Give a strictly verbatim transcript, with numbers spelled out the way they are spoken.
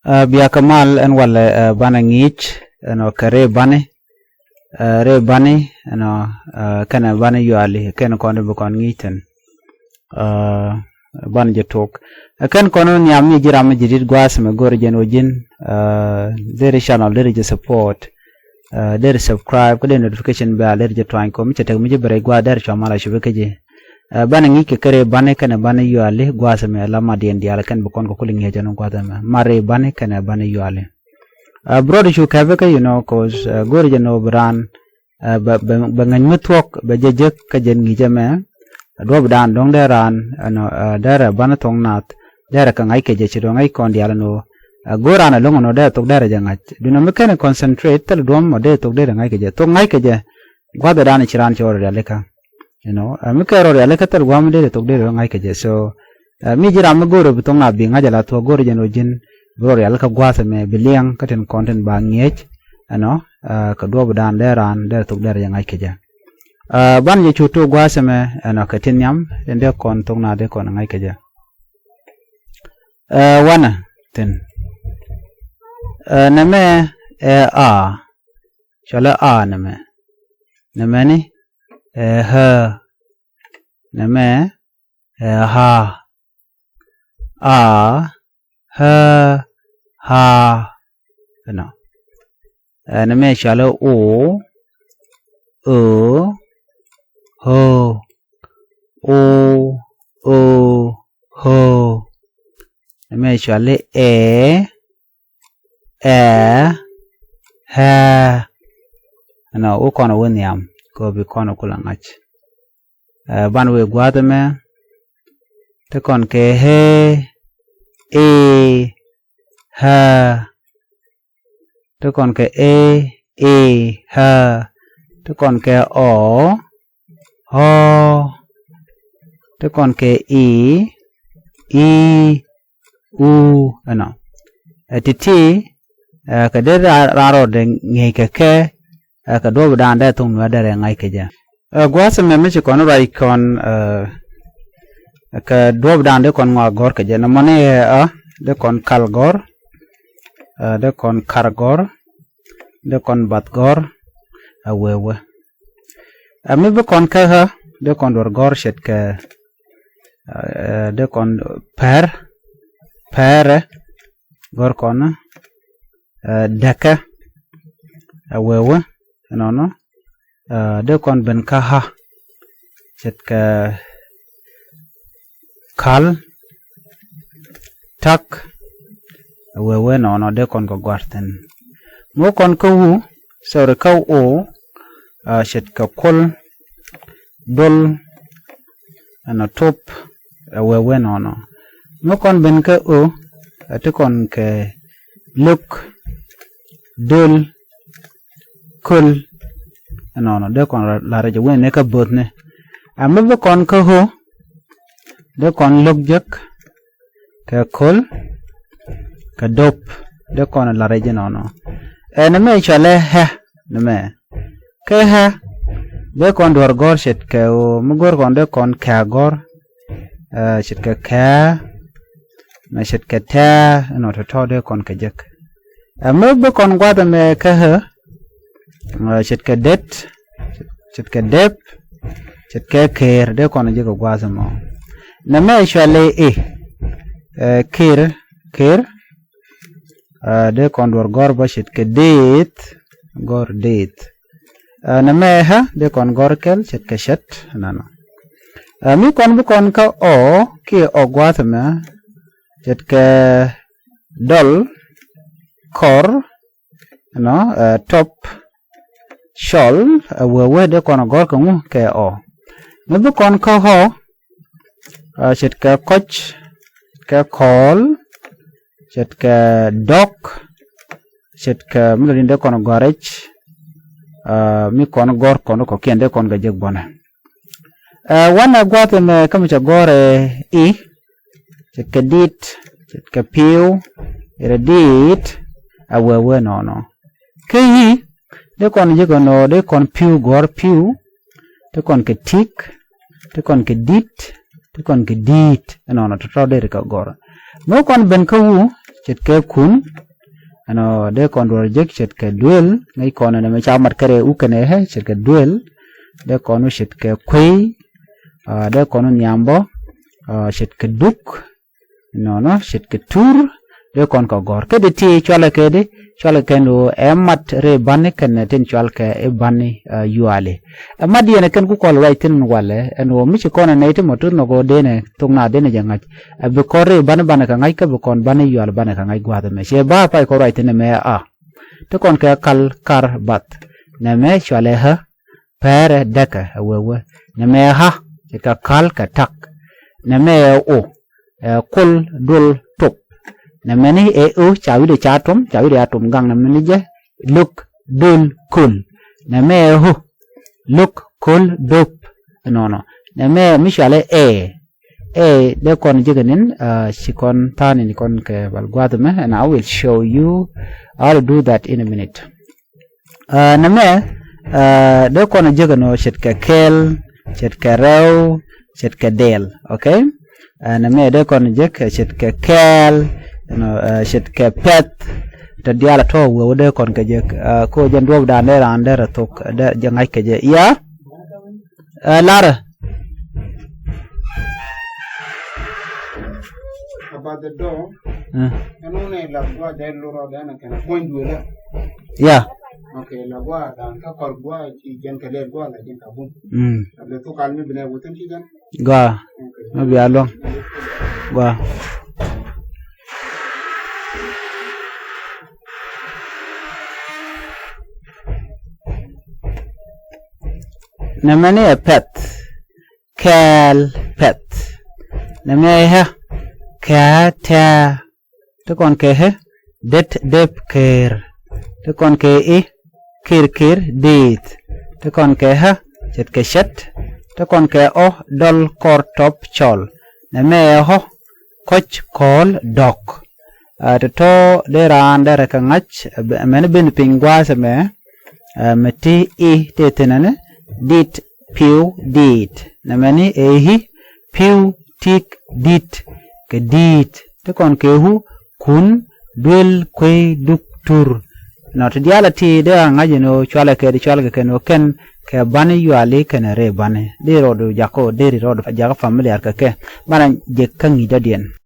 Ɛ, bia kɛ mal ɛn walɛ, ɛ, banɛ ŋi̱i̱c ɛnɔ kɛ rɛy bani, ɛ, rɛy bani ɛnɔ, ɛ, kɛnɛ bani yuali kɛn kɔn bi kɔn ŋi̱i̱c thin. Ɛ, banɛ jɛ tok. Ɛ, kɛn kɔn nhiam mi ji̱ ram mi ji̱ dit gua̱a̱th mɛ go̱r jɛn wä ji̱n, ɛ, deri channel deri jɛ support. Ɛ, deri subscribe kä deri notification bell deri jɛ tuany kɔ mi cɛ tek mi ji̱ bɛ rɛy gua̱a̱th deri cua mal a cupi kä ji̱. Ɛ, banɛ ŋi̱i̱c kɛ kɛ rɛy bani kɛnɛ bani yuali gua̱a̱th mɛ la ma diɛn diaal kɛn bi kɔn kɛ kuli ŋi̱i̱c ɛn gua̱a̱th mɛ ma rɛy bani kɛnɛ bani yuali. Ɛ, bi rɔɔd cu kɛpi kä you know cause, ɛ, go̱o̱ri jɛ nɔ bi raan, ɛ, bɛ, bɛ, bɛ ŋäc mi thuɔ̱k bɛ jɛ jek kä jɛn ŋi̱i̱cɛ mɛ. Ɛ, duɔ̱p dan dɔ̱ŋ dee raan ɛnɔ, ɛ, derɛ banɛ thok nath derɛ kɛ ŋa̱c kɛ jɛ ci dɔ̱ŋ ŋa̱c kɔn diaal ɛn ɣöö, ɛ, go̱o̱r raan ɛlɔ̱ŋ ɛnɔ derɛ thok derɛ jɛ ŋa̱c duundɛ mi kɛn concentrate thil duɔ̱m ɔ dee thok derɛ ŋa̱c kɛ jɛ thok ŋa̱c kɛ jɛ. Gua̱thɛ dan ci raan ci ɣɔr rialikä. You know, ɛ, mi kɛ rɔ rialikä thil gua̱a̱m dee thok dee rɔ ŋa̱c kɛ jɛ. So, ɛ, mi ji̱ ram mi go̱o̱rɛ bi thok na bi ŋa̱c ala thuɔ̱k go̱o̱rɛ jɛn ɔ ji̱n bi rɔ rialikä gua̱a̱th ɛmɛ bi liɛŋ kä tin kɔn tin ba ŋi̱eec. Ɛnɔ, ɛ, kɛ duɔ̱ɔ̱p dan dee raan dee thok dee rɔ jɛ ŋa̱c kɛ jɛ. Ɛ, ban jɛ cu tok gua̱a̱th ɛmɛ ɛnɔ kɛ tin nhiam tin dee kɔn thok na dee kɔn ŋa̱c kɛ jɛ. Ɛ, wanɛ thin. Ɛ, nɛmɛ ɛ a. Cɔlɛ a nɛmɛ. Nɛmɛ ni ɛ hä. Nɛmɛ ɛ ha. A, hä, ha. Ɛnɔ. Ɛ, nɛmɛ cɔalɛ o, ö, ho. O, ö, ho. Nɛmɛ cɔalɛ ɛ, ɛ, ɛ. Ɛnɔ, wä kɔn wä nhiam kɛ bi kɔn kula ŋa̱c. Ɛ, ban wee gua̱a̱th ɛmɛ ti kɔn kɛ hee, ii, hää. Ti kɔn kɛ ii, ii, hää. Ti kɔn kɛ ɔ, ɔ. Ti kɔn kɛ i, i, u. Ɛnɔ. Ɛ, ti̱ti̱, ɛ, kɛ dee raan rɔɔdɛ ŋi̱eec kɛ kɛ, ɛ, kɛ duɔ̱ɔ̱p dan dee thok nuɛ dee rɛ ŋa̱c kɛ jɛ. Ɛ, gua̱a̱th ɛmɛ mi ci kɔn ruac kɔn, ɛ, kɛ duɔ̱ɔ̱p dan dee kɔn ŋɔak gɔ̱r kɛ jɛ. Nɔmɔ ni ɛ a, dee kɔn kal gɔ̱r, ɛ, dee kɔn kar gɔ̱r, dee kɔn bath gɔ̱r, ɛ, wee wee. Ɛ, mi bi kɔn kä ɣä, dee kɔn duɔ̱r gɔ̱r ce̱tkɛ, ɛ, dee kɔn pɛr, pɛrɛ, gɔ̱r kɔn, ɛ, däkä, ɛ, wee wee, ɛnɔnɔ, ɛ, dee kɔn ben kä ɣä, ce̱tkɛ kal, tak, ɛ, wee wee nɔnɔ dee kɔn kɛ gɔ̱a̱r thi̱n. Mi wä kɔn kä wu, sorry, kä o, ɛ, ce̱tkɛ kuɔl, dol, ɛnɔ top, ɛ, wee wee nɔnɔ. Mi kɔn ben kä o, ɛ, ti kɔn kɛ lök, döl, köl, ɛnɔnɔ dee kɔn la rɛc ɛ wen ni kä bo̱thni. Ɛ, mi bi kɔn kä ɣö, dee kɔn lök jek, kɛ köl, kɛ dop, dee kɔn la rɛc inɔnɔ. Ɛ, nɛmɛ cɔalɛ ɣä, nɛmɛ. Kɛ ɣä, dee kɔn duɔ̱r gɔ̱r ce̱tkɛ ɣöö mi go̱r kɔn dee kɔn kɛ gɔ̱r, ɛ, ce̱tkɛ kɛ, mɛ ce̱tkɛ tɛ, ɛnɔ tɔ̱tɔ̱ dee kɔn kɛ jek. Ɛ, mi bi kɔn gua̱th ɛmɛ kä ɣä, ɛ, ce̱tkɛ det, ce̱tkɛ dep, ce̱tkɛ ker, dee kɔn jek kɛ gua̱th ɛmɔ. Nɛmɛ cɔalɛ i, ɛ, ker, ker, ɛ, dee kɔn duɔ̱r gɔ̱r bä ce̱tkɛ deeth, gɔ̱r deeth. Ɛ, nɛmɛ ɣä, dee kɔn gɔ̱r kɛl ce̱tkɛ cɛt, nɔnɔ. Ɛ, mi kɔn bi kɔn kä ɔ, kiɛ ɔ gua̱a̱th ɛmɛ, ce̱tkɛ dɔl, kɔr, ɛnɔ, ɛ, top, cɔl, ɛ, wee wee dee kɔn gɔ̱r kɛ ŋu kɛ ɔ. Mi bi kɔn kä ɣɔ, ɛ, ce̱tkɛ kɔc, ce̱tkɛ kɔɔl, ce̱tkɛ dɔk, ce̱tkɛ mi lɔ din dee kɔn gɔ̱r rɛc, ɛ, mi kɔn gɔ̱r kɔn kɔkiɛn dee kɔn kɛ jek bɔnɛ. Ɛ, wanɛ gua̱a̱th ɛmɛ kä mi cɛ gɔ̱r ɛ i, ce̱tkɛ di̱t, ce̱tkɛ pi̱w, irɛ di̱t, ɛ wee wee nɔnɔ. Kä i, dee kɔn jek ɛnɔ, dee kɔn pi̱w gɔ̱r pi̱w, dee kɔn kɛ ti̱k, dee kɔn kɛ di̱t, dee kɔn kɛ di̱t, ɛnɔnɔ tɔ̱tɔ̱ dee ri kɛ gɔ̱r. Mi kɔn ben kä wu, ce̱tkɛ kun. Ɛnɔ dee kɔn duɔl jek ce̱tkɛ duël, ŋäc kɔn ɛn ɛmɛ ca mat kɛ rɛy u kɛnɛ ɛ, ce̱tkɛ duël. Dee kɔn wä ce̱tkɛ kuey, ah, dee kɔn wä nhiam bä, ah, ce̱tkɛ duk. Nɔnɔ ce̱tkɛ tur, dee kɔn kɛ gɔ̱r. Kä dee ti cualɛ kɛ di, cualɛ kɛ ni ɣöö ɛ mat rɛy bani kɛnɛ tin cual kɛ i̱ bani, ah, yuali. Ɛ mat yɛn ɛ kɛn ku kɔl ruac thi̱n walɛ, ɛn ɣöö mi ci kɔn ɛ nɛy ti mɔ tuth nɔ kɛ ɣöö denɛ thok na denɛ jɛ ŋa̱c. Ɛ bi kɔn rɛy bani banɛ kɛ ŋa̱c kä bi kɔn bani yuali banɛ kɛ ŋa̱c gua̱a̱th ɛmɛ. Ciɛ ba pay kɔn ruac thi̱n ɛmɛ a. Ti kɔn kɛ kal kar bath. Nɛmɛ cualɛ ɣä. Pɛrɛ däkɛ ɛ wee wee. Nɛmɛ ɛ ɣä, ce̱tkɛ kal kɛ tak. Nɛmɛ ɛ o, ɛ kol dol top. Nɛmɛ ni ɛ o, ca wi̱cdɛ ca tom, ca wi̱cdɛ ca tom gaŋ nɛmɛ ni jɛ. Lo̱k dol kol. Nɛmɛ ɛ ɣö, lo̱k kol dop. Ɛnɔnɔ. Nɛmɛ ɛ mi cualɛ ɛ. Ɛ, dee kɔn jek ɛ ni̱n, ah, ci kɔn tha̱a̱ŋ ni kɔn kɛ bal gua̱a̱th ɛmɛ, and I will show you how to do that in a minute. Ah, nɛmɛ, ah, dee kɔn jek ɛnɔ ce̱tkɛ kɛl, ce̱tkɛ rɛw, ce̱tkɛ dɛl, okay? Ah, nɛmɛ dee kɔn jek ce̱tkɛ kɛl, you know, ah, ce̱tkɛ pɛth, tɔ diaal a tɔ wee wä dee kɔn kɛ jek, ah, ko jɛn duɔ̱ɔ̱p dan dee raan dee rɛ thok, dee jɛ ŋa̱c kɛ jɛ. Ya? Ah, larɛ. About the door. Ah. Ɛn wun ɛ la gua dee lurɔ dee na kɛn a puɔ̱ny duëlä. Ya. Okay, la gua dan ka kɔr gua ci jɛn kɛ lɛl gua la jɛn ka bum. Mm. La bɛ thok kal mi bi nɛ wuthin ci jɛn. Gua. Okay. Mi bia luɔ̱ŋ. Gua. Nɛmɛ ni ɛ pɛth. Kɛɛl pɛth. Nɛmɛ ɛ ɣä. Kɛ ɣä tɛ̱̈ɛ̱̈. Ti kɔn kɛ ɣä. Det dep ker. Ti kɔn kɛ i̱. Kir kir di̱i̱t. Ti kɔn kɛ ɣä. Ce̱tkɛ ce̱t. Ti kɔn kɛ ɔ dɔl kɔr tɔp cɔl. Nɛmɛ ɛ ɣä. Kɔc kɔɔl dɔk. Ah, tɔ̱tɔ̱ dee raan derɛ kɛ ŋa̱c, ah, mɛn ben piny gua̱a̱th ɛmɛ, ah, mɛ ti i̱ tëë thi̱n ɛnɛ, dit pi̱w di̱i̱t. Nɛmɛni ɛ i̱ pi̱w tik di̱t kɛ di̱i̱t. Ti kɔn kɛ hu kun duël kuey duk tur. Nɔ ti diaal a ti dee a ŋa̱c ɛn ɣöö cualɛ kɛ di cualkɛ kɛn ɣöö kɛn kɛ bani yuali kɛnɛ rɛy bani. Dee rɔɔdu jakä ɣöö deri rɔɔdu jakä familiar kɛ kɛ. Banɛ jek kä ŋi̱i̱c dɔ̱diɛn.